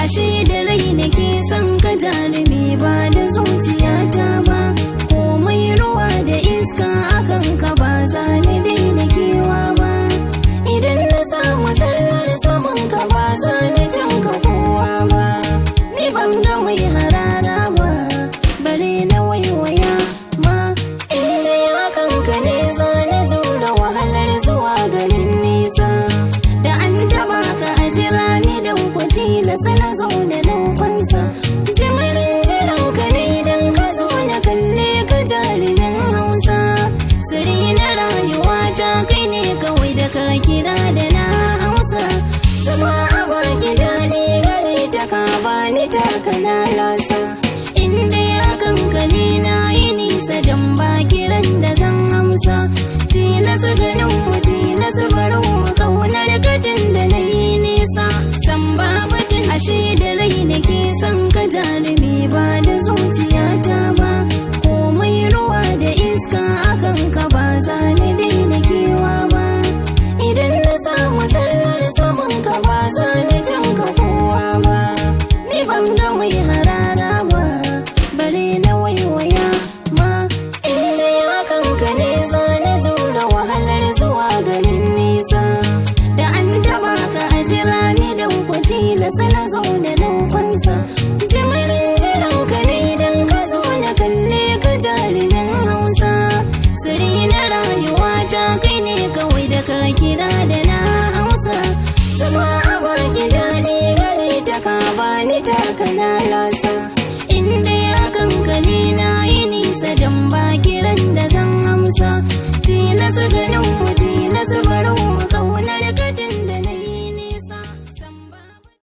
Ashe da rai nake son ka jarumi ba da zuciyata ba. Komai ruwa da iska akan ka ba za ni daina kewa ba. Idan na samu zarrar saman ka ba za ni canka kowa ba. Ni ban ga mai harara ba, bare na waiwaya ma. Inda ya kanka ne za na jura wahalar zuwa garin nisa. Da an taba ka a jira ni dan kwatila sana zo na laufansa. Jimirin jiran ka ne idan ka zo na kalle ka jarumin Hausa. Siri na rayuwa ta kai ne kawai da ka kira da na amsa. Suma a baki daɗi gare ta ka bani ta kana lasa. Inda ya kankane na yi nisa don ba kiran da zan amsa. Tilas ganin mu tilas barin mu kaunar katin da na yi nisa. San ba batun ashe da rai nake son ka jarumi ba da zuciyata ba. Komai ruwa da iska akan ka ba za ni daina kewa ba. Idan na samu zarrar saman ka ba za ni canka kowa ba. Ni ban ga mai harara ba, bare na waiwaya ma. Inda ya kanka ne za na jura wahalar zuwa garin nisa. Da an taba ka a jira ni dan kwatila sana zo na laufansa. Jimirin jiran ka ne idan ka zo na kalle ka jarumin Hausa. Siri na rayuwa ta kai ne kawai da ka kira da na amsa. Suma a baki daɗi gare ta ka bani ta kana lasa. Inda ya kankane na yi nisa don ba kiran da zan amsa. Tilas.